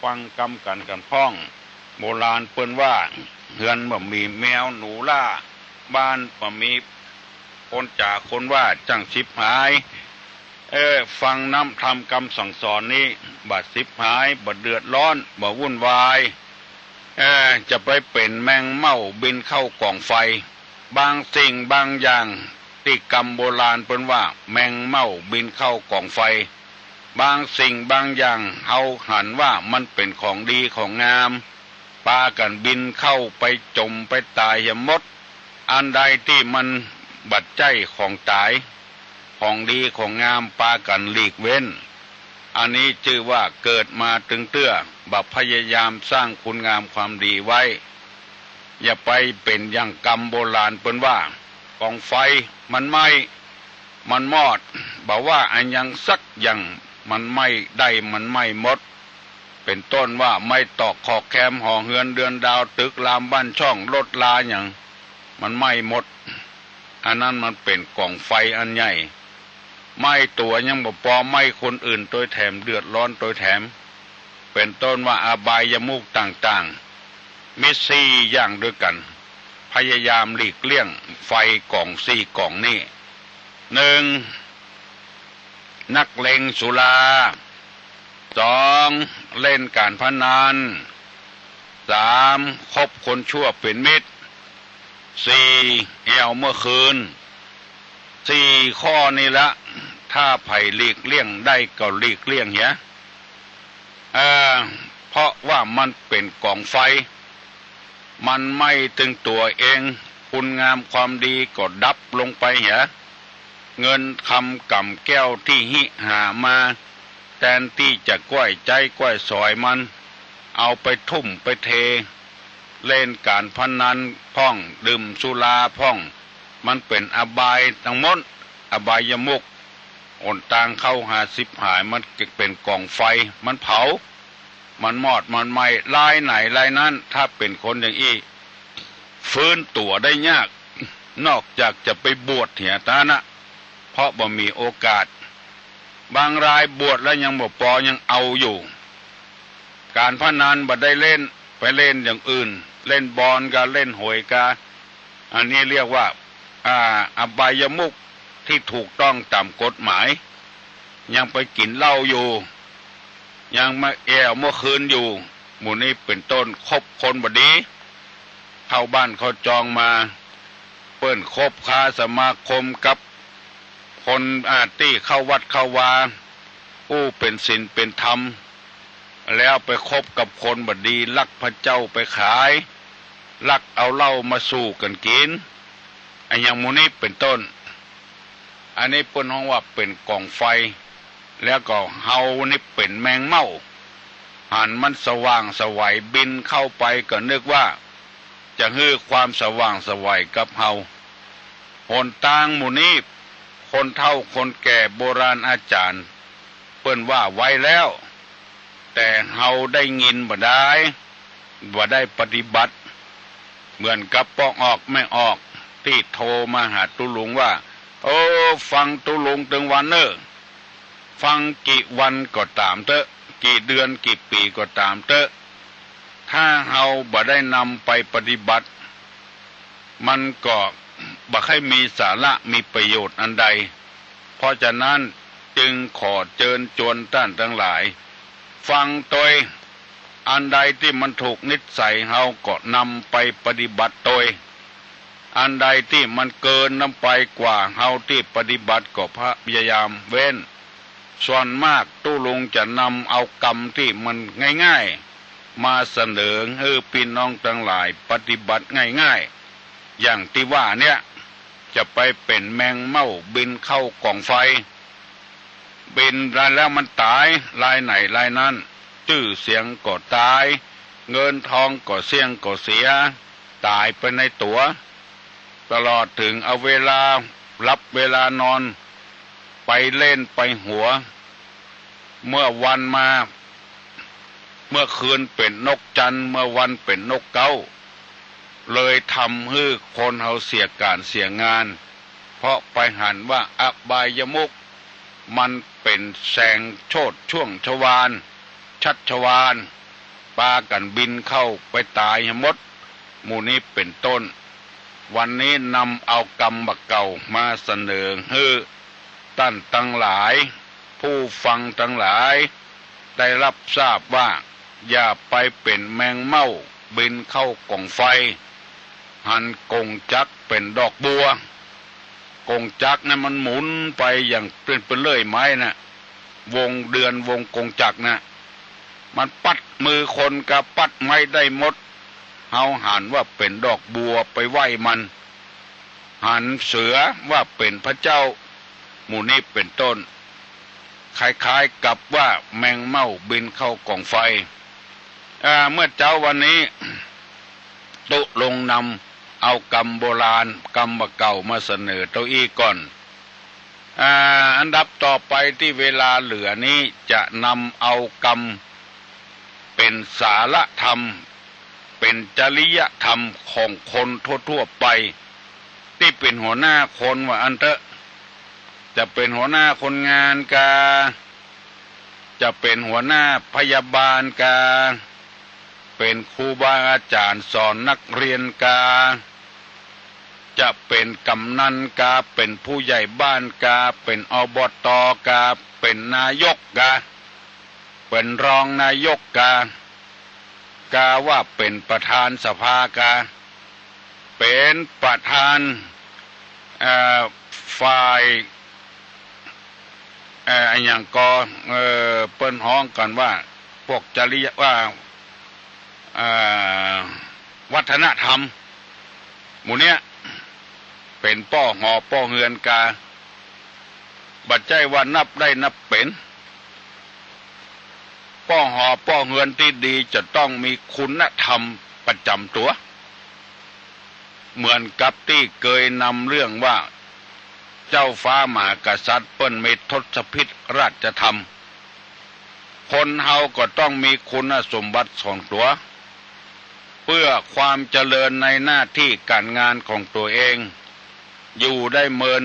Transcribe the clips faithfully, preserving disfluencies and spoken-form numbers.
ฟังกำกั๋นกั๋นพ่อง โบราณเปิ้นว่า เฮือนบ่มีแมวหนูล่า บ้านบ่มีคนจ๋าคนว่า จั้งฉิบหาย เออ ฟังน้ำธรรมกำสั่งสอนนี้ บ่ฉิบหาย บ่เดือดร้อน บ่วุ่นวาย เออ จะไปเป๋นแมงเม่าบินเข้ากองไฟ บางสิ่งบางอย่าง ตี้กำโบราณเปิ้นว่า แมงเม่าบินเข้ากองไฟ บางสิ่งบางอย่าง เฮาหันว่ามันเป๋นของดีของงาม ปากั๋นบินเข้าไปจ๋มไปต๋ายเหียหมด อันใดตี้มันบ่ใจ้ของต๋าย ของดีของงาม ปากั๋นหลีกเว้น อันนี้จื้อว่าเกิดมาตึงเตื้อ บ่พยายามสร้างคุณงามความดีไว้ อย่าไปเป๋นอย่างกำโบราณเปิ้นว่า กองไฟมันไหม้ มันมอด บ่ว่าอะหยังสักอย่าง มันไหม้ได้ มันไหม้หมด เป๋นต้นว่า ไม้ตอกขอบแคม หอเฮือนเดือนดาว ตึกรามบ้านช่อง รถราหยัง มันไหม้หมด อันนั้นมันเป๋นกองไฟอันใหญ่ ไหม้ตั๋วยังบ่ปอ ไหม้คนอื่นตวยแถม เดือดร้อนตวยแถม เป๋นต้นว่าอบายมุขต่างๆ มีสี่อย่างด้วยกั๋น พยายามหลีกเลี่ยงไฟก๋องสี่ก๋องนี้ หนึ่ง นักเลงสุรา สอง เล่นก๋านพนัน สาม คบคนชั่วเป๋นมิตร สี่ แอ่วเมื่อคืน สี่ข้อนี้ละ ถ้าใผหลีกเลี่ยงได้ก็หลีกเลี่ยงเหีย เออ เพราะว่ามันเป๋นกองไฟ มันไหม้ตึงตั๋วเอง คุณงามความดีก็ดับลงไปเหีย เงินคำก๋ำแก้วตี้หิหามา แตนตี้จะก้อยใจ๊ก้อยสอยมัน เอาไปทุ่มไปเท เล่นก๋านพนันพ่อง ดื่มสุราพ่อง มันเป๋นอบายตังหมด อบายมุข หนตางเข้าหาฉิบหาย มันเป๋นกองไฟ มันเผา มันมอด มันไหม้ รายไหนรายนั้น ถ้าเป๋นคนอย่างอี้ ฟื้นตั๋วได้ยาก นอกจากจะไปบวชเหียเต้านั้นนะ เพราะบ่มีโอกาส บางรายบวชแล้วยังบ่ปอ ยังเอาอยู่ ก๋านพนันบ่ได้เล่น ไปเล่นอย่างอื่น เล่นบอลกา เล่นหวยกา อันนี้เรียกว่า อ่า อบายมุขตี้ถูกต้องต๋ามกฎหมาย ยังไปกิ๋นเหล้าอยู่ ยังมาแอ่วเมื่อคืนอยู่ หมู่นี้เป๋นต้น คบคนบ่ดี เข้าบ้านเข้าจองมา เปิ้นคบค้าสมาคมกับคน อ่า ตี้เข้าวัดเข้าวา อู้เป๋นศีลเป๋นธรรม แล้วไปคบกับคนบ่ดี ลักพระเจ้าไปขาย ลักเอาเหล้ามาสู่กั๋นกิ๋น อะหยังหมู่นี้เป๋นต้น อันนี้เปิ้นฮ้องว่าเป๋นกองไฟ แล้วก็เฮานี่เป๋นแมงเม่า หันมันสว่างไสวบินเข้าไปก็นึกว่า จะหื้อความสว่างไสวกับเฮา หนตางหมู่นี้ คนเฒ่าคนแก่โบราณอาจ๋ารย์ เปิ้นว่าไว้แล้ว แต่เฮาได้ยินบ่ดาย บ่ได้ปฏิบัติ เหมือนกับป้อออกแม่ออก ตี้โทรมาหาตุ๊ลุงว่า โอ้ ฟังตุ๊ลุงตึงวันเน่อ ฟังกี่วันก็ต๋ามเต๊อะ กี่เดือนกี่ปี๋ก็ต๋ามเต๊อะ ถ้าเฮาบ่ได้นำไปปฏิบัติ มันก็บ่ใค่มีสาระมีประโยชน์อันใด เพราะฉะนั้นจึงขอเจิญจวนต้านตังหลาย ฟังตวย อันใดตี้มันถูกนิสัยเฮาก็นำไปปฏิบัติตวย อันใดตี้มันเกินน้ำไปกว่าเฮาตี้ปฏิบัติก็พยายามเว้น ส่วนมากตุ๊ลุงจะนำเอากำตี้มันง่ายๆ มาเสนอหื้อปี้น้องตังหลายปฏิบัติง่ายๆ อย่างตี้ว่าเนี่ย จะไปเป๋นแมงเม่าบินเข้ากองไฟ บินไปแล้วมันต๋าย รายไหนรายนั้น จื้อเสียงก็ต๋าย เงินทองก็เสี้ยงก็เสีย ต๋ายไปในตั๋ว ตลอดเถิงเอาเวลาหลับเวลานอน ไปเล่นไปหัว เมื่อวันมา เมื่อคืนเป๋นนกจันทร์ เมื่อวันเป๋นนกเก๊า เลยทำหื้อคนเฮาเสียก๋านเสียงาน เพราะไปหันว่าอบายมุข มันเป๋นแสงโชติช่วงชวาล ชัชวาล ปากั๋นบินเข้าไปต๋ายหื้อหมด หมู่นี้เป๋นต้น วันนี้นำเอากำบ่าเก่ามาเสนอหื้อต้านตังหลาย ผู้ฟังตังหลาย ได้ฮับทราบว่า อย่าไปเป๋นแมงเม่าบินเข้ากองไฟ หันก๋งจักรเป๋นดอกบัว ก๋งจักรนั้นมันหมุนไปอย่างเปื้อนเปื้อนเลื่อยไม้น่ะ วงเดือนวงก๋งจักรน่ะ มันปัดมือคนกาปัดไม้ได้หมด เฮาหันว่าเป๋นดอกบัวไปไหว้มัน หันเสือว่าเป๋นพระเจ้า หมู่นี้เป๋นต้น คล้ายๆ กับว่าแมงเม่าบินเข้ากองไฟ อ่า เมื่อเจ๊าวันนี้ ตุ๊ลงนำเอากำโบราณ กำบ่าเก่ามาเสนอเต้าอี้ก่อน อ่า อันดับต่อไปตี้เวลาเหลือนี้จะนำเอากำเป๋นสาระธรรม เป๋นจริยธรรมของคนทั่วๆ ไป ตี้เป๋นหัวหน้าคนว่าอั้นเต๊อะ จะเป๋นหัวหน้าคนงานกา จะเป๋นหัวหน้าพยาบาลกา เป๋นครูบาอาจ๋ารย์สอนนักเรียนกา จะเป๋นกำนันกา เป๋นผู้ใหญ่บ้านกา เป๋น อบต. กา เป๋นนายกกา เป๋นรองนายกกา กาว่าเป๋นประธานสภากา เป๋นประธาน เอ่อ ฝ่าย เอ่อ อะหยังก่อ เอ่อ เปิ้นฮ้องกั๋นว่า พวกจริยะ ว่า เอ่อ วัฒนธรรม หมู่เนี้ย เป๋นป้อหอป้อเฮือนกา บ่ใจ้ว่านับได้นับเป๋น ป้อหอป้อเฮือนตี้ดีจะต้องมีคุณธรรมประจ๋ำตั๋ว เหมือนกับตี้เกยนำเรื่องว่า เจ้าฟ้ามหากษัตริย์เปิ้นมีทศพิธราชธรรม คนเฮาก็ต้องมีคุณสมบัติของตั๋ว เปื้อความเจริญในหน้าตี้ก๋านงานของตั๋วเอง อยู่ได้เมิน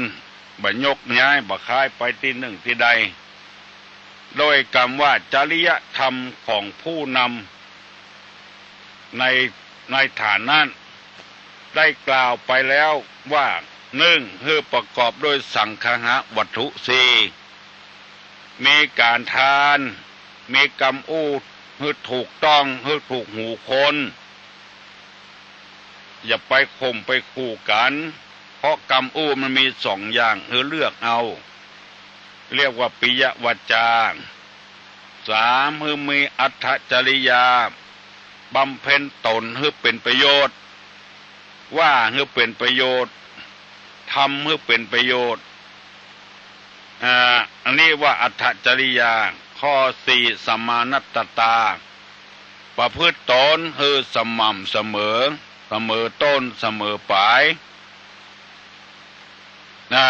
บ่ยกย้าย บ่คายไปตี้นึ่งตี้ใด โดยกำว่าจริยธรรมของผู้นำใน ในฐานนั้น ได้กล่าวไปแล้วว่า นึ่ง หื้อประกอบด้วยสังคหวัตถุสี่ มีก๋านทาน มีกำอู้หื้อถูกต้อง หื้อถูกหูคน อย่าไปข่มไปขู่กั๋น เพราะกำอู้มันมีสองอย่างหื้อเลือกเอา เรียกว่าปิยวาจา สาม หื้อมีอัตถจริยา บำเพ็ญต๋นหื้อเป๋นประโยชน์ ว่าหื้อเป๋นประโยชน์ ทำหื้อเป๋นประโยชน์ อ่า อันนี้ว่าอัตถจริยา ข้อสี่ สมานัตตา ประพฤติต๋นหื้อสม่ำเสมอ เสมอต้นเสมอป๋าย อ่า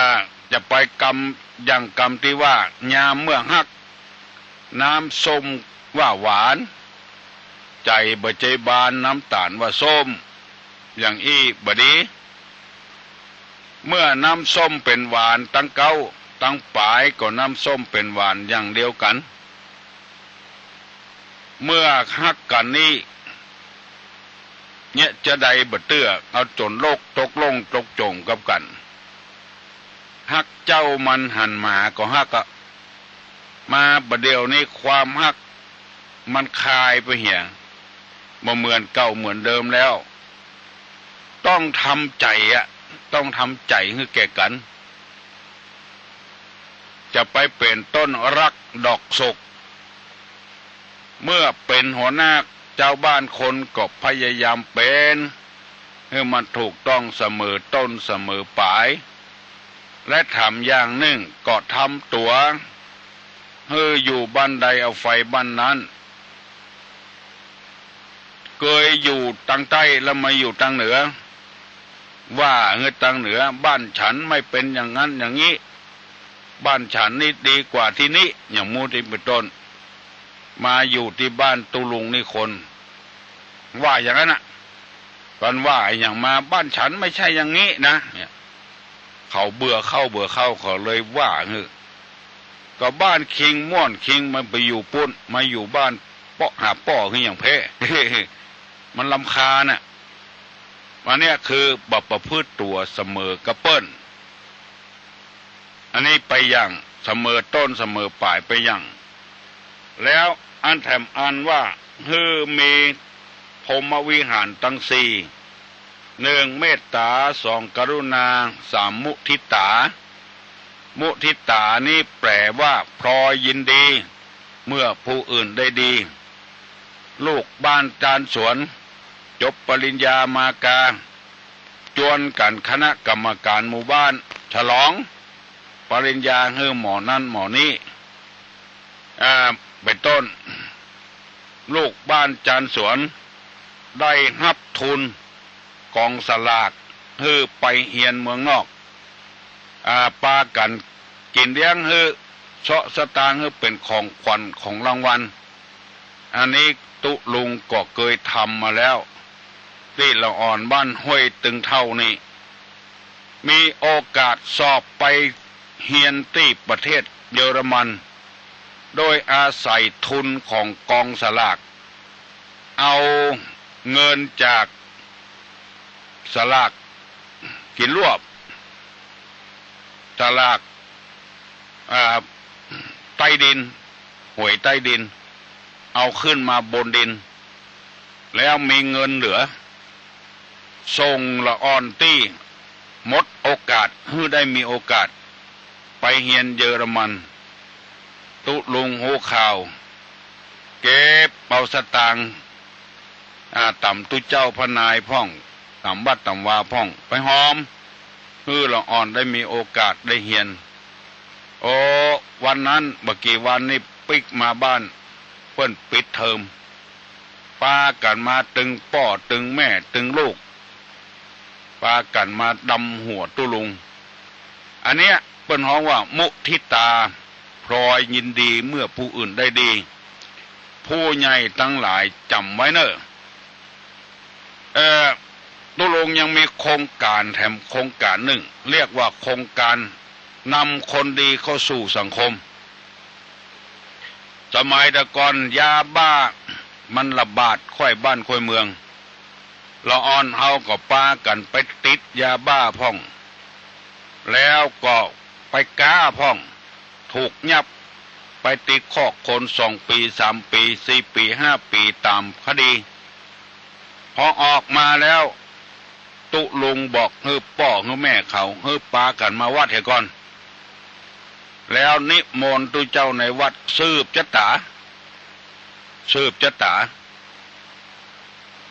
จะไปกำ อย่างกำตี้ว่า ยามเมื่อฮัก น้ำส้มว่าหวาน ใจ๋บ่ใจ้บาน น้ำต๋าลว่าส้ม อย่างอี้บ่ดี เมื่อน้ำส้มเป๋นหวานตังเก๊า ตังป๋ายก็น้ำส้มเป๋นหวานอย่างเดียวกั๋น เมื่อฮักกั๋นนี้ เยียะจาใดบ่เตื้อ เอาจ๋นโลกตกลงตกจ๋มกับกั๋น ฮักเจ้ามันหันหมาก็ฮักอะ มาบ่าเดี่ยวนี้ความฮักมันคายไปเหีย บ่เหมือนเก่าเหมือนเดิมแล้ว ต้องทำใจ๋อะ ต้องทำใจ๋หื้อแก่กั๋น จะไปเป๋นต้นฮักดอกสุข เมื่อเป๋นหัวหน้าจาวบ้านคนก็พยายามเป๋นหื้อมันถูกต้องเสมอต้นเสมอป๋าย และถามอย่างนึ่งก็ทำตั๋วหื้ออยู่บ้านใดเอาไฟบ้านนั้น เกยอยู่ตางใต้แล้วมาอยู่ตางเหนือ ว่าหื้อตางเหนือ บ้านฉันไม่เป็นอย่างนั้นอย่างนี้ บ้านฉันนี่ดีกว่าตี้นี่ อย่างหมู่ตี้เป๋นต้น มาอยู่ตี้บ้านตุ๊ลุงนี่คน ว่าอย่างนั้นน่ะ ก่อนว่าอย่างมา บ้านฉันไม่ใช่อย่างนี้นะ เนี่ย เขาเบื่อเข้าเบื่อเข้า เขาเลยว่าหื้อ ก็บ้านคิงม่วนคิงมันไปอยู่ปุ้น มาอยู่บ้าน ปาะหาป้อคืออย่างแพ้ มันรำคาญน่ะ อันเนี้ยคือบ่ประพฤติตั๋วเสมอกับเปิ้น อันนี้ไปอย่างเสมอต้นเสมอปลายไปอย่าง แล้วอันแถมอันว่า หื้อมีพรหมวิหารตังสี่ หนึ่งเมตตา สองกรุณา สามมุทิตา มุทิตานี้แปลว่าพลอยยินดีเมื่อผู้อื่นได้ดี ลูกบ้านจานสวน จบปริญญามากา จวนกั๋นคณะกรรมการหมู่บ้าน ฉลองปริญญาหื้อหมอนั้นหมอนี้ อ่า เป็นต้น ลูกบ้านจานสวน ได้ฮับทุนกองสลากหื้อไปเฮียนเมืองนอก อ่า ปากั๋นกิ๋นเลี้ยงหื้อ เซาะสตางค์หื้อเป็นของขวัญของรางวัล อันนี้ตุ๊ลุงก็เกยทำมาแล้ว ตี้ละอ่อนบ้านห้วยตึงเถ้านี่ มีโอกาสสอบไปเฮียนตี้ประเทศเยอรมัน โดยอาศัยทุนของกองสลาก เอาเงินจากสลากกิ๋นรวบ สลาก อ่า ใต้ดิน หวยใต้ดิน เอาขึ้นมาบนดิน แล้วมีเงินเหลือ ส่งละอ่อนตี้หมดโอกาส หื้อได้มีโอกาสไปเฮียนเยอรมัน ตุ๊ลุงฮู้ข่าว เก็บเอาสตางค์ อ่า ต๋ามตุ๊เจ้าพระนายพ่อง ต๋ามวัดต๋ามวาพ่อง ไปหอม หื้อละอ่อนได้มีโอกาสได้เฮียน โอ้ วันนั้นบ่กี่วันนี้ปิ๊กมาบ้าน เปิ้นปิดเทอม ปากั๋นมาตึงป้อตึงแม่ตึงลูก ปากั๋นมาดำหัวตุ๊ลุง อันเนี้ยเปิ้นฮ้องว่ามุทิตา พลอยยินดีเมื่อผู้อื่นได้ดี ผู้ใหญ่ตังหลายจ๋ำไว้เน่อ เอ่อ ตุ๊ลุงยังมีโครงก๋านแถมโครงก๋านนึ่ง เรียกว่าโครงก๋านนำคนดีเข้าสู่สังคม สมัยแต่ก่อนยาบ้ามันระบาดค่อยบ้านค่อยเมือง ละอ่อนเฮาก็ปากั๋นไปติดยาบ้าพ่อง แล้วก็ไปก๊าพ่อง ถูกยับ ไปติดคอกคนสองปี๋ สามปี๋ สี่ปี๋ ห้าปี๋ ต๋ามคดี พอออกมาแล้ว ตุ๊ลุงบอกหื้อป้อหื้อแม่เขา หื้อปากั๋นมาวัดเหียก่อน แล้วนิมนต์ตุ๊เจ้าในวัดสืบจะต๋า สืบจะต๋า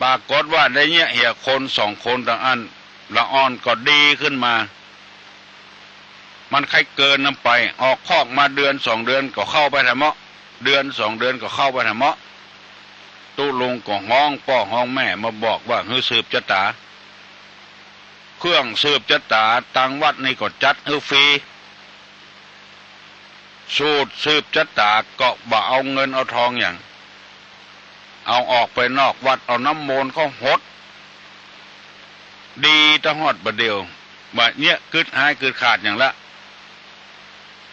ปรากฏว่าได้เยียะเหียคนสองคนตังอั้น ละอ่อนก็ดีขึ้นมา มันใค่เกินนำไป ออกคอกมาเดือนสองเดือนก็เข้าไปแถมเมาะ เดือนสองเดือนก็เข้าไปแถมเมาะ ตุ๊ลุงก็ฮ้องป้อฮ้องแม่มาบอกว่าหื้อสืบจะต๋า เครื่องสืบจะต๋าตังวัดนี่ก็จัดหื้อฟรี สูตรสืบจะต๋าก็บ่เอาเงินเอาทองหยัง เอาออกไปนอกวัด เอาน้ำมนต์เข้าหด ดีตะฮอดบ่าเดี่ยว บ่าเยียะกึ๊ดฮ้ายกึ๊ดขาดหยังละ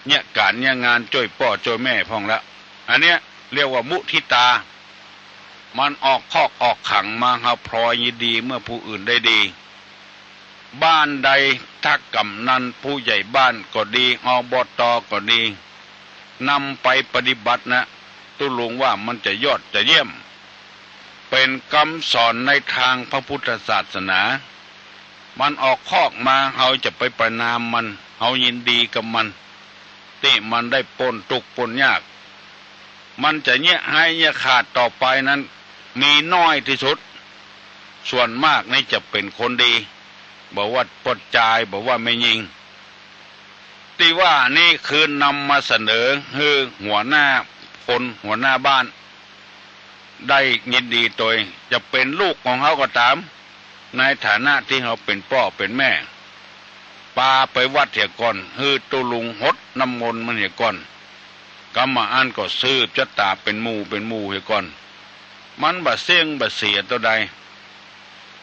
เยียะก๋านเยียะงานจ้วยป้อจ้วยแม่พ่องละ อันเนี้ยเรียกว่ามุทิตา มันออกคอกออกขังมา เฮาพลอยยินดีเมื่อผู้อื่นได้ดี บ้านใดถ้ากำนันผู้ใหญ่บ้านก็ดี อบต.ก็ดี นำไปปฏิบัตินะ ตุ๊ลุงว่ามันจะยอดจะเยี่ยม เป๋นกำสอนในตางพระพุทธศาสนา มันออกคอกมา เฮาจะไปประณามมัน เฮายินดีกับมัน ตี้มันได้ป๊นตุ๊กข์ป๊นยาก มันจะเยียะฮ้ายเยียะขาดต่อไปนั้น มีน้อยตี้สุด ส่วนมากนี่จะเป๋นคนดี บ่ว่าป้อจาย บ่ว่าแม่ญิง ตี้ว่านี่คือนำมาเสนอหื้อหัวหน้าคน หัวหน้าบ้าน ได้ยินดีตวย จะเป๋นลูกของเฮาก็ต๋าม ในฐานะตี้เฮาเป๋นป้อเป๋นแม่ ปาไปวัดเหียก่อน หื้อตุ๊ลุงหดน้ำมนต์มันเหียก่อน กำบ่าอั้นก็สืบจะต๋าเป๋นหมู่เป๋นหมู่เหียก่อน มันบ่เสี้ยงบ่เสียเต้าใด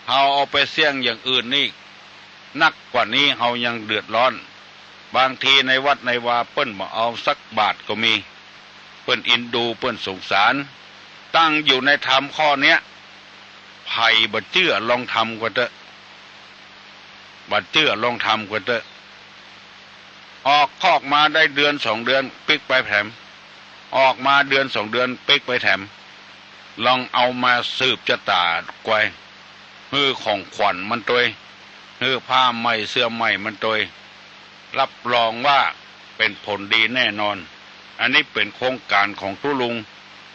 เฮาเอาไปเสี้ยงอย่างอื่นนี่ นักกว่านี้เฮายังเดือดร้อน บางทีในวัดในวาเปิ้นบ่เอาสักบาทก็มี เปิ้นอินดู เปิ้นสงสาร ตั้งอยู่ในธรรมข้อเนี้ย ใผบ่เจื้อลองทำกั๋นเต๊อะ บ่เจื้อลองทำกั๋นเต๊อะ ออกคอกมาได้เดือนสองเดือนปิ๊กไปแถม ออกมาเดือนสองเดือนปิ๊กไปแถม ลองเอามาสืบจะต๋าไกว หื้อของขวัญมันตวย หื้อผ้าใหม่เสื้อใหม่มันตวย รับรองว่าเป๋นผลดีแน่นอน อันนี้เป๋นโครงก๋านของตุ๊ลุง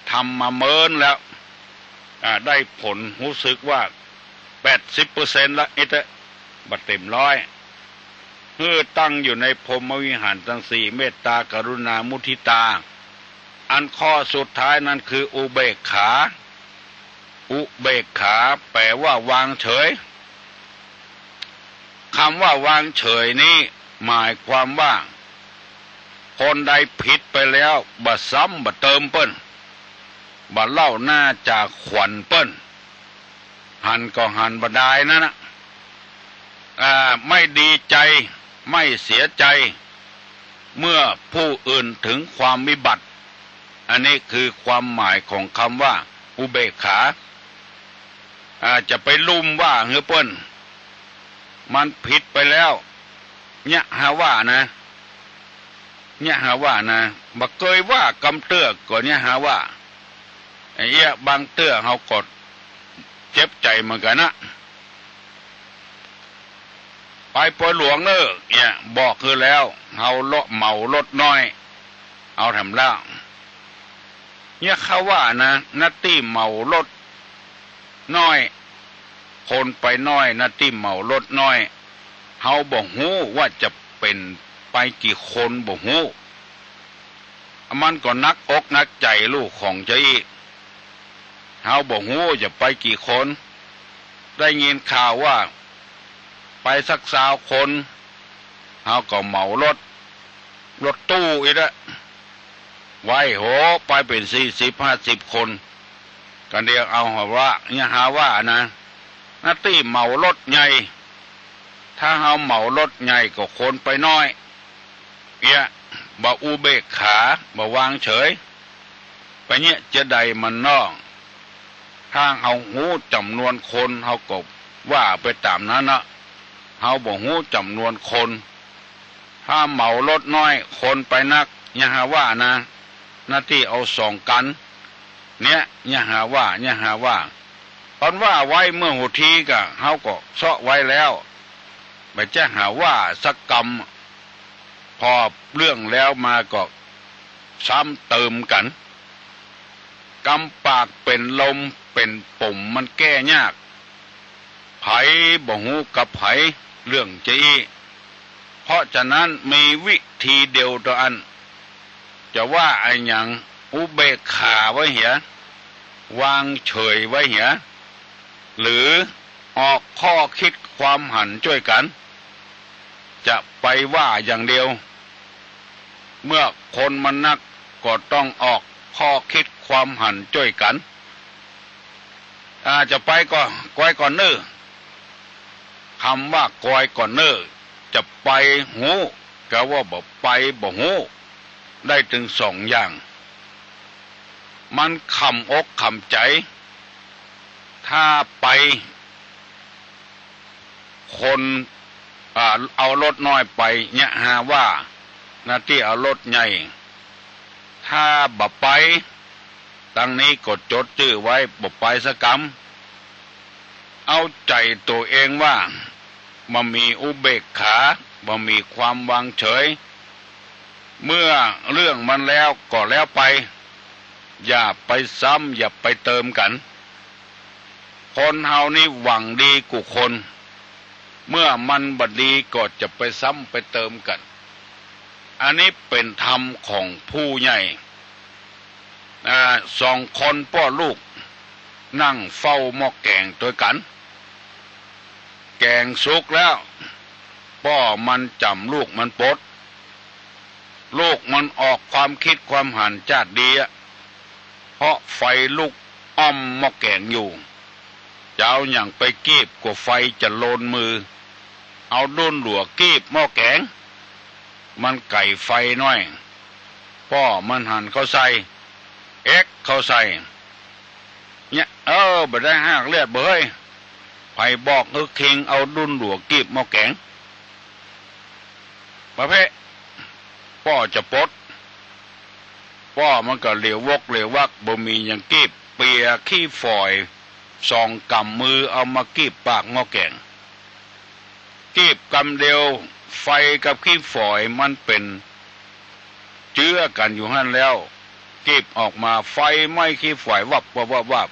ทำมาเมินแล้ว อ่า ได้ผลฮู้สึกว่าแปดสิบเปอร์เซ็นต์ละ อิเต๊อะ บ่เต๋มร้อย หื้อตั้งอยู่ในพรหมวิหารตังสี่ เมตตา กรุณา มุทิตา อันข้อสุดท้ายนั้นคืออุเบกขา อุเบกขาแป๋ว่าวางเฉย กำว่าวางเฉยนี้หมายความว่า คนใดผิดไปแล้วบ่ซ้ำบ่เติมเปิ้น บ่เล่าหน้าจ๋าขวัญเปิ้น หันก็หันบ่ดายนั้นนะ อ่า ไม่ดีใจ๋ ไม่เสียใจ๋ เมื่อผู้อื่นถึงความวิบัติ อันนี้คือความหมายของกำว่าอุเบกขา อ่า จะไปลุ่มว่าหื้อเปิ้น มันผิดไปแล้ว เยียะหาว่านะ เยียะหาว่านะ บ่เกยว่ากำเตื้อก็เยียะหาว่า ไอ้เยียะบางเตื้อเฮาก็เจ็บใจ๋เหมือนกั๋นนะ ไปปอยหลวงเน่อ เนี่ย บอกหื้อแล้ว เฮาเลาะเหมารถน้อย เอาแถมละ เนี่ยเขาว่านะ หน้าตี้เหมารถน้อย คนไปน้อย หน้าตี้เหมารถน้อย เฮาบ่ฮู้ว่าจะเป๋นไปกี่คนบ่ฮู้ มันก็หนักอกหนักใจ๋ลูกของเจ้าอี้ เฮาบ่ฮู้จะไปกี่คน ได้ยินข่าวว่าไปสักซาวคน เฮาก็เหมารถ รถตู้อี้ละ ไหวโห ไปเป๋นสี่สิบห้าสิบคน ก็เดียวเอาหาว่า เยียะหาว่านะ หน้าตี้เหมารถใหญ่ ถ้าเฮาเหมารถใหญ่ก็คนไปน้อย เนี่ย บ่อุเบกขา บ่วางเฉย ไปเนี่ยจะใดมันน้อง ถ้าเฮาฮู้จ๋ำนวนคน เฮาก็ว่าไปต๋ามนั้นนะ เฮาบ่ฮู้จ๋ำนวนคน ถ้าเหมารถน้อย คนไปนัก เยียะหาว่านะ หน้าตี้เอาสองกั๋น เนี่ย เยียะหาว่า เยียะหาว่า ต๋อนว่าไว้เมื่อหูทีก็ เฮาก็เซาะไว้แล้ว บ่ใจ้หาว่าสักกำ พอเรื่องแล้วมาก็ซ้ำเติมกั๋น กำปากเป๋นลมเป๋นป๋มมันแก้ยาก ใผบ่ฮู้กับใผเรื่องจะอี้ เพราะฉะนั้นมีวิธีเดียวเต้าอั้น จะว่าอะหยัง อุเบกขาไว้เหีย วางเฉยไว้เหีย หรือออกข้อคิดความหันจ้วยกั๋น จะไปว่าอย่างเดียว เมื่อคนมันนักก็ต้องออกข้อคิดความหันจ้วยกั๋น อ่า จะไปก็กอยก่อนเน่อ กำว่ากอยก่อนเน่อ จะไปฮู้ กับว่าบ่ไปบ่ฮู้ ได้ตึงสองอย่าง มันขำอกขำใจ๋ ถ้าไป คน อ่า เอารถน้อยไป เยียะหาว่า หน้าตี้เอารถใหญ่ ถ้าบ่ไป ตังนี้ก็จดจื้อไว้ บ่ไปสักกำ เอาใจ๋ตั๋วเองว่า บ่มีอุเบกขา บ่มีความวางเฉย เมื่อเรื่องมันแล้วก็แล้วไป อย่าไปซ้ำ อย่าไปเติมกั๋น คนเฮานี่หวังดีกู้คน เมื่อมันบ่ดีก็จะไปซ้ำไปเติมกั๋น อันนี้เป๋นธรรมของผู้ใหญ่ อ่า สองคนป้อลูก นั่งเฝ้าหม้อแก๋งตวยกั๋น แก๋งสุกแล้ว ป้อมันจ๋ำลูกมันปด ลูกมันออกความคิดความหันจ้าดดีอะ เพราะไฟลุกอ้อมหม้อแก๋งอยู่ จะเอาหยังไปกีบ กั๋วไฟจะโลนมือ เอาดุ้นหลัวกีบหม้อแก๋ง มันไก๋ไฟน้อย ป้อมันหันเข้าใส่ เอ็กเข้าใส่ เออ บ่ได้หากเลือดบ่เฮ้ย ใผบอกหื้อคิงเอาดุ้นหลัวกีบหม้อแก๋ง บ่าเป๊ะ ป้อจะปด ป้อมันก็เหลียววกเหลียววัก บ่มีหยังกีบ เปียขี้ฝอย สองก๋ำมือเอามากีบปากหม้อแก๋ง กีบกำเดียว ไฟกับขี้ฝอยมันเป๋นเจื้อกั๋นอยู่หั้นแล้ว กีบออกมา ไฟไหม้ขี้ฝอยวับวับวับวับ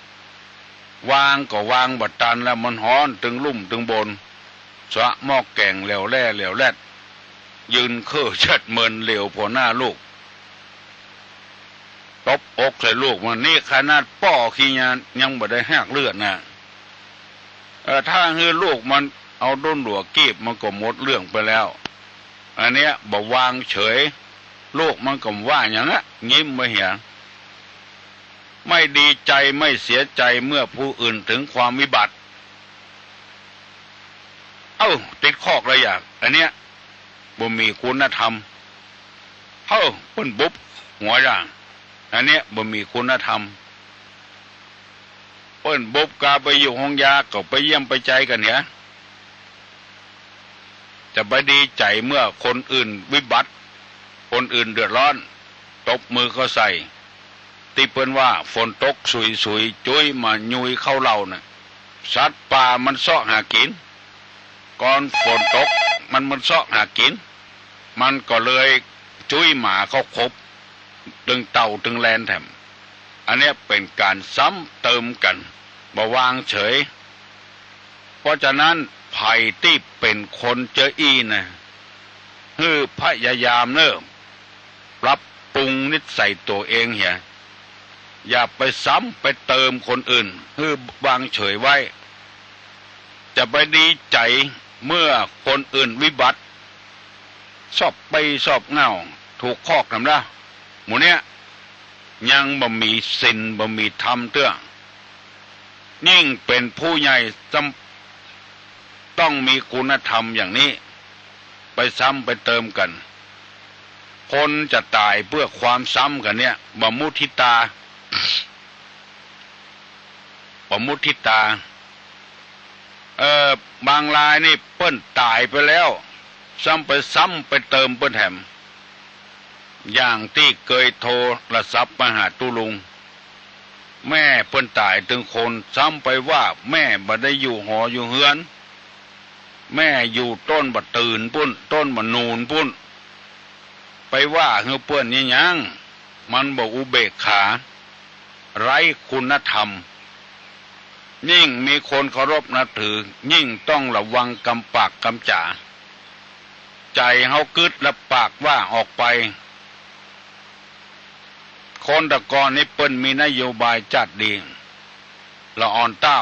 วางก็วางบ่ตันแล้ว มันฮ้อนตึงลุ่มตึงบน สะหม้อแก๋งแหลวแหล่แหลวแหลด ยืนเค้อเชิดเมินเหลียวผ่อหน้าลูก ตบอกใส่ลูกมัน นี่ขนาดป้อขี้ยายังบ่ได้หากเลือดนะ เออ ถ้าหื้อลูกมันเอาดุ้นหลัวกีบมันก็หมดเรื่องไปแล้ว อันเนี้ยบ่วางเฉย ลูกมันก็ว่าหยังอะ ยิ้มไว้เหีย ไม่ดีใจไม่เสียใจเมื่อผู้อื่นถึงความวิบัติ เอ้า ติดคอกแล้วอย่าง อันเนี้ย บ่มีคุณธรรม เฮ้อ เปิ้นบุบหัวอย่าง อันเนี้ย บ่มีคุณธรรม เปิ้นบุบกาไปอยู่โฮงยา ก็ไปเยี่ยมไปใจกั๋นเหีย จะไปดีใจ๋เมื่อคนอื่นวิบัติ คนอื่นเดือดร้อน ตบมือเข้าใส่ ตี้เปิ้นว่าฝนตกสุยๆ จุ้ยหมายุยเข้าเหล่าน่ะ สัตว์ป่ามันเซาะหากิ๋น ก่อนฝนตกมัน มันเซาะหากิ๋น มันก็เลยจุ้ยหมาเข้าคบ ตึงเต่าตึงแลนแถม อันเนี้ยเป๋นก๋านซ้ำเติมกั๋น บ่วางเฉย เพราะฉะนั้นใผตี้เป๋นคนเจ้ออี้นะ หื้อพยายามเน่อ ปรับปรุงนิสัยตั๋วเองเหีย อย่าไปซ้ำไปเติมคนอื่น หื้อวางเฉยไว้ จะไปดีใจ๋เมื่อคนอื่นวิบัติ สอบไปสอบเหง้า ถูกคอกนำละ หมู่เนี้ย ยังบ่มีศีลบ่มีธรรมเตื้อ ยิ่งเป๋นผู้ใหญ่จำ ต้องมีคุณธรรมอย่างนี้ ไปซ้ำไปเติมกั๋น คนจะต๋ายเปื้อความซ้ำกั๋นเนี่ย บ่มุทิตา บ่มุทิตา เอ่อ บางรายนี่เปิ้นต๋ายไปแล้ว ซ้ำไป ซ้ำไปเติมเปิ้นแถม อย่างตี้เกยโทรศัพท์มาหาตุ๊ลุง แม่เปิ้นต๋ายตึงคน ซ้ำไปว่าแม่บ่ได้อยู่หออยู่เฮือน แม่อยู่ต้นบ่าตื่นปุ้น ต้นบ่านูนปุ้น ไปว่าหื้อเปิ้นเยียะหยัง มันบ่อุเบกขา ไร้คุณธรรม ยิ่งมีคนเคารพนับถือ ยิ่งต้องระวังกำปากกำจ๋า ใจ๋เฮากึ๊ดและปากว่าออกไป คนแต่ก่อนนี้เปิ้นมีนโยบายจัดดี ละอ่อนเต้า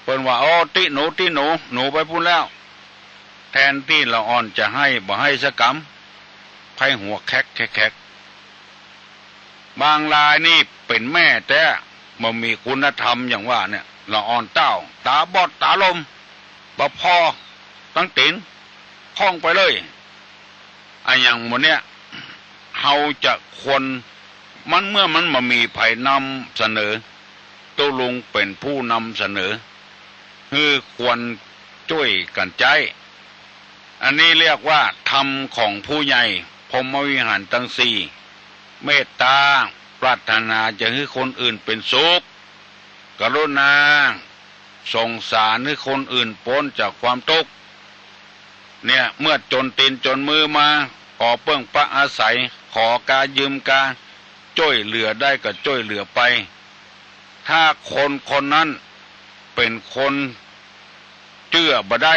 เปิ้นว่า โอ้ ตี้หนู ตี้หนู หนูไปปุ้นแล้ว แทนตี้ละอ่อนจะไห้ บ่ไห้สักกำ ไห้หัวแคะแคะแคะ บางรายนี่เป๋นแม่แต๊ บ่มีคุณธรรมอย่างว่าเนี่ย ละอ่อนเต้า ต๋าบอดต๋าลม บ่ผ่อตังตี๋น พ่องไปเลย อะหยังหมู่เนี้ย เฮาจะควร มันเมื่อมันบ่มีใผนำเสนอ ตุ๊ลุงเป๋นผู้นำเสนอ หื้อควรจ้วยกั๋นใจ๊ อันนี้เรียกว่าธรรมของผู้ใหญ่ พรหมวิหารตังสี่ เมตต๋า ปรารถนาจะหื้อคนอื่นเป๋นสุข กรุณา สงสารหื้อคนอื่นป๊นจากความตุ๊กข์ เนี่ย เมื่อจ๋นตี๋นจ๋นมือมา ขอเปิ้งปะอาศัย ขอกายืมกา จ้วยเหลือได้ก็จ้วยเหลือไป ถ้าคนคนนั้นเป๋นคนเจื้อบ่ได้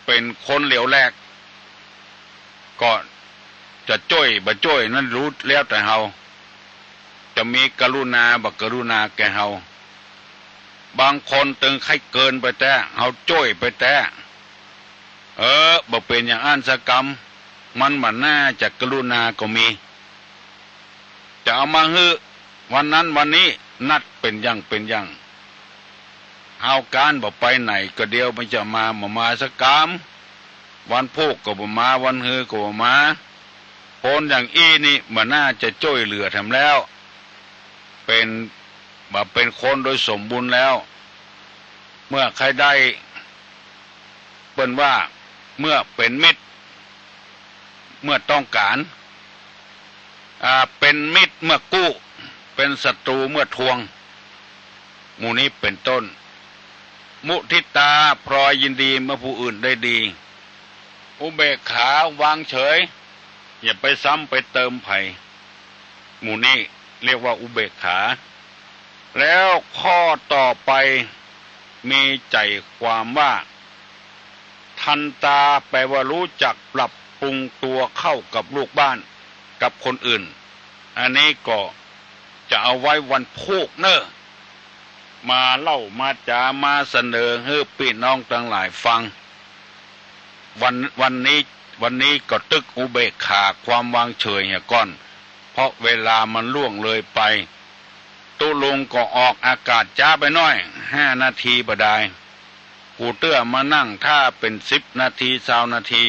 เป๋นคนเหลวแหลก ก็จะจ้วยบ่จ้วยนั้นรู้แล้วแต่เฮา จะมีกรุณาบ่กรุณาแก่เฮา บางคนตึงใค่เกินไปแต๊ เฮาจ้วยไปแต๊ เออ บ่เป๋นอย่างอั้นสักกำ มันบ่น่าจะกรุณาก็มี จะเอามาหื้อวันนั้นวันนี้ นัดเป๋นอย่างเป๋นอย่าง เฮาก๋านบ่ไปไหนก็เดี๋ยวมันจะมา บ่มาสักกำ วันพูกก็บ่มา วันฮือก็บ่มา คนอย่างอี้นี่บ่น่าจะจ้วยเหลือแถมแล้ว เป๋น บ่าเป๋นคนโดยสมบูรณ์แล้ว เมื่อใค่ได้ เปิ้นว่า เมื่อเป๋นมิตร เมื่อต้องก๋าน อ่า เป๋นมิตรเมื่อกู้ เป๋นศัตรูเมื่อทวง หมู่นี้เป๋นต้น มุทิตา พลอยยินดีเมื่อผู้อื่นได้ดี อุเบกขาวางเฉย อย่าไปซ้ำไปเติมใผ หมู่นี้เรียกว่าอุเบกขา แล้วข้อต่อไปมีใจ๋ความว่า ทันตา แปลว่ารู้จักปรับปรุงตัวเข้ากับลูกบ้าน กับคนอื่น อันนี้ก็จะเอาไว้วันพูกเน่อ มาเล่ามาจ๋ามาเสนอหื้อปี้น้องตังหลายฟัง วัน วันนี้ วันนี้ก็ตึกอุเบกขาความวางเฉยเหียก่อน เพราะเวลามันล่วงเลยไป ตุ๊ลุงก็ออกอากาศจ๊าไปหน้อย ห้านาทีบ่ดาย กูเตื้อมานั่งถ้าเป๋นสิบนาที ซาวนาที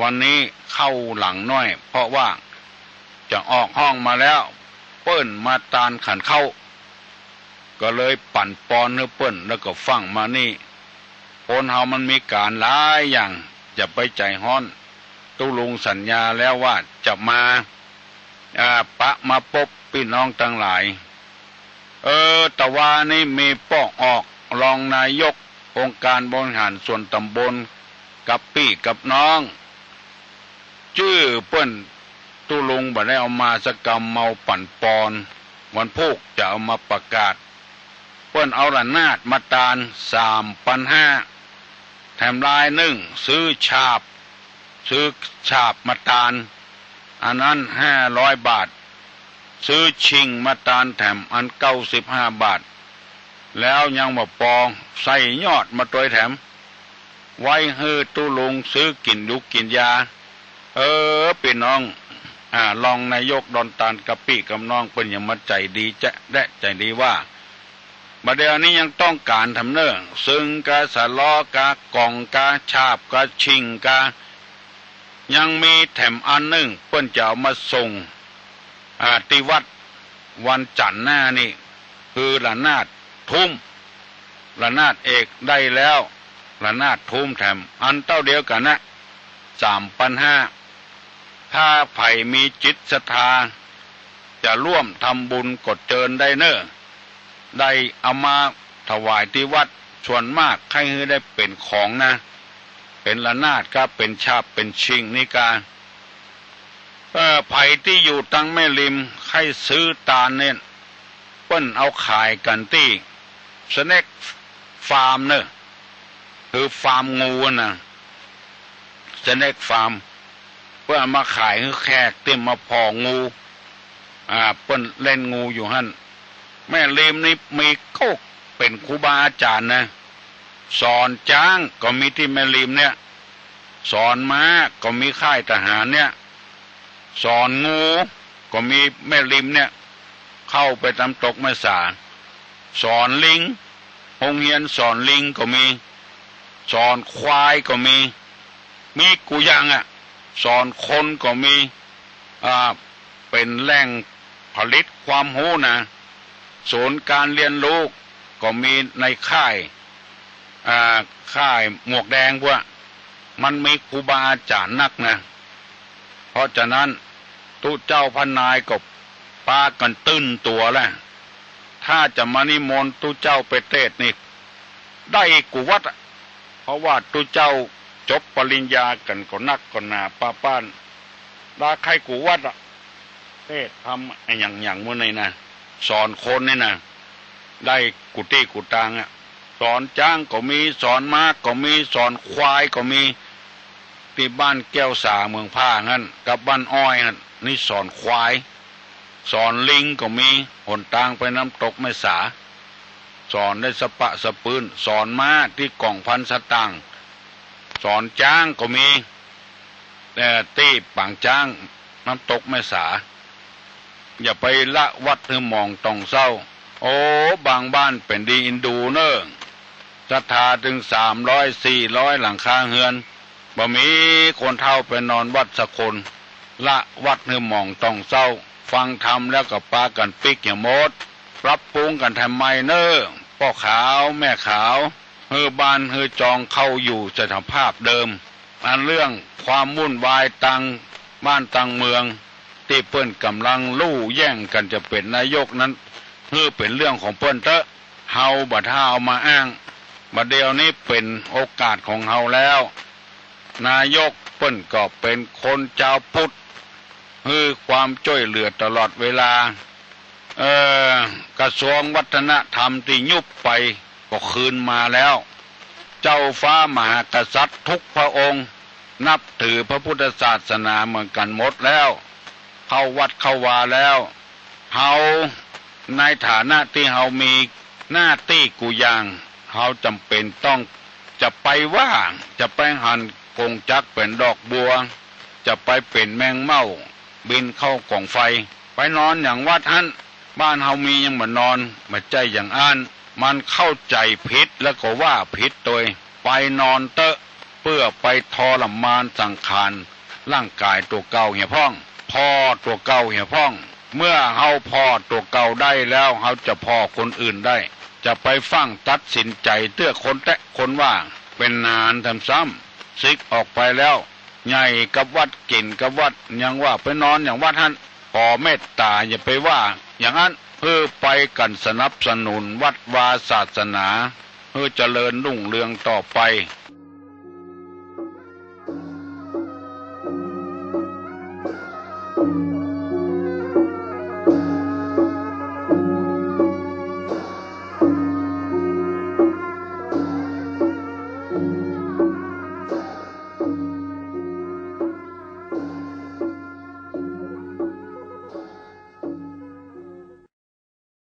วันนี้เข้าหลังหน้อย เพราะว่าจะออกห้องมาแล้ว เปิ้นมาตานขันข้าว ก็เลยปั่นปอนหื้อเปิ้น แล้วก็ฟั่งมานี่ คนเฮามันมีก๋านหลายอย่าง อย่าไปใจ๋ฮ้อน ตุ๊ลุงสัญญาแล้วว่าจะมา อ่า ปะมาปบปี้น้องตังหลาย เออ ตะวานี้มีป้อออก รองนายกองค์การบริหารส่วนต๋ำบล กับปี้กับน้อง จื้อเปิ้น ตุ๊ลุงบ่ได้เอามาสักกำ เมาปั่นปอน วันพูกจะเอามาประกาศ เปิ้นเอาระนาดมาตาน สามปันห้า แถมลายนึ่ง ซื้อฉาบ ซื้อฉาบมาตาน อันนั้นห้าร้อยบาท ซื้อชิงมาตานแถมอันเก้าสิบห้าบาท แล้วยังบ่ปอ ใส่ยอดมาตวยแถม ไว้หื้อตุ๊ลุงซื้อกิ๋นยูกิ๋นยา เออ ปี้น้อง อ่า รองนายกดอนตานกับปี้กับน้องเปิ้นยังมาใจ๋ดีแจ๊ะแดะใจ๋ดีว่า บ่าเดี่ยวนี้ยังต้องก๋านแถมเน่อ ซึ่งกาสะเลาะกาก่องกาฉาบกาชิงกา ยังมีแถมอันนึ่ง เปิ้นจะเอามาส่ง อ่า ตี้วัดวันจั๋นทร์หน้านี่ คือระนาดทุ้ม ระนาดเอกได้แล้ว ระนาดทุ้มแถม อันเต้าเดียวกั๋นนะ สามปันห้า ถ้าใผมีจิตศรัทธา จะร่วมทำบุญก็เจิญได้เน่อ ได้เอามาถวายตี้วัด ส่วนมากใค่หื้อได้เป๋นของนะ เป๋นระนาดกา เป๋นฉาบ เป๋นชิงนี่กา เออ ใผตี้อยู่ตังแม่ริม ใค่ซื้อตานเนี่ย เปิ้นเอาขายกั๋นตี้ สเนคฟาร์มเน่อ คือฟาร์มงูนะ สเนคฟาร์ม เปิ้นเอามาขายหื้อแขกตี้มาผ่องู อ่า เปิ้นเล่นงูอยู่หั้น แม่ริมนี่มีก๊กเป๋นครูบาอาจ๋ารย์นะ สอนจ๊างก็มีตี้แม่ริมเนี่ย สอนม้าก็มีค่ายทหารเนี่ย สอนงูก็มีแม่ริมเนี่ย เข้าไปน้ำตกแม่สา สอนลิง โฮงเฮียนสอนลิงก็มี สอนควายก็มี มีกู้อย่างอะ สอนคนก็มี อ่า เป๋นแหล่งผลิตความฮู้นะ ศูนย์การเรียนรู้ก็มีในค่าย อ่า ค่ายหมวกแดงพวก มันมีครูบาอาจ๋ารย์นักนะ เพราะฉะนั้นตุ๊เจ้าพระนายก็ปากั๋นตื่นตั๋วแล้ว ถ้าจะมานิมนต์ตุ๊เจ้าไปเตสน์นี่ ได้กู้วัดอะ เพราะว่าตุ๊เจ้าจบปริญญากั๋นก็นักก็หนาปาป๊าน ลาใค่กู้วัดอะ เตสน์ธรรมอะ อะหยังหยังหมู่นี้นะ สอนคนนี่นะ ได้กู้ตี้กู้ตางอะ สอนจ๊างก็มี สอนม้าก็มี สอนควายก็มี ตี้บ้านแก้วสาเมืองผ้าหั้น กับบ้านอ้อยหั้น นี่สอนควาย สอนลิงก็มี หนตางไปน้ำตกแม่สา สอนได้สะปะสะปื้น สอนม้าตี้ก่องพันสตางค์ สอนจ๊างก็มี เอ่อ ตี้ปางจ๊าง น้ำตกแม่สา อย่าไปละวัดหื้อหมองต้องเศร้า โอ้ บางบ้านเป๋นดีอินดูเน่อ ศรัทธาตึงสามร้อย สี่ร้อยหลังคาเฮือน บ่มีคนเฒ่าไปนอนวัดสักคน ละวัดหื้อหมองต้องเศร้า ฟังธรรมแล้วก็ปากั๋นปิ๊กเหียหมด ปรับปรุงกั๋นแถมใหม่เน่อ ป้อขาวแม่ขาว หื้อบ้านหื้อจองเข้าอยู่สถาภาพเดิม อันเรื่องความวุ่นวายตางบ้านตางเมือง ตี้เปิ้นก่ำลังลู่แย่งกั๋นจะเป๋นนายกนั้น หื้อเป๋นเรื่องของเปิ้นเต๊อะ เฮาบ่ถ้าเอามาอ้าง บ่าเดี่ยวนี้เป๋นโอกาสของเฮาแล้ว นายกเปิ้นก็เป๋นคนจาวพุทธ หื้อความจ้วยเหลือตลอดเวลา เอ่อ กระทรวงวัฒนธรรมตี้ยุบไปก็คืนมาแล้ว เจ้าฟ้ามหากษัตริย์ทุกพระองค์ นับถือพระพุทธศาสนาเหมือนกั๋นหมดแล้ว เข้าวัดเข้าวาแล้ว เฮาในฐานะตี้เฮามีหน้าตี้กู้อย่าง เฮาจ๋ำเป๋นต้องจะไปว่า จะไปหันกงจักรเป๋นดอกบัว จะไปเป๋นแมงเม่าบินเข้ากองไฟ ไปนอนหยังวัดหั้น บ้านเฮามีหยังบ่นอน บ่ใจ้อย่างอั้น มันเข้าใจ๋ผิดแล้วก็ว่าผิดตวย ไปนอนเต๊อะ เปื้อไปทรมานสังขารร่างก๋ายตั๋วเก่าเหียพ่อง ผ่อตั๋วเก่าเหียพ่อง เมื่อเฮาผ่อตั๋วเก่าได้แล้ว เฮาจะผ่อคนอื่นได้ จะไปฟั่งตัดสินใจ๋เตื้อคนแต๊คนว่า เป๋นนานแถมซ้ำ สิกออกไปแล้ว ใหญ่กับวัด เก่งกับวัด ยังว่าไปนอนอย่างวัดหั้น ขอเมตต๋าอย่าไปว่าอย่างอั้น หื้อไปกั๋นสนับสนุนวัดวาศาสนา หื้อเจริญรุ่งเรืองต่อไป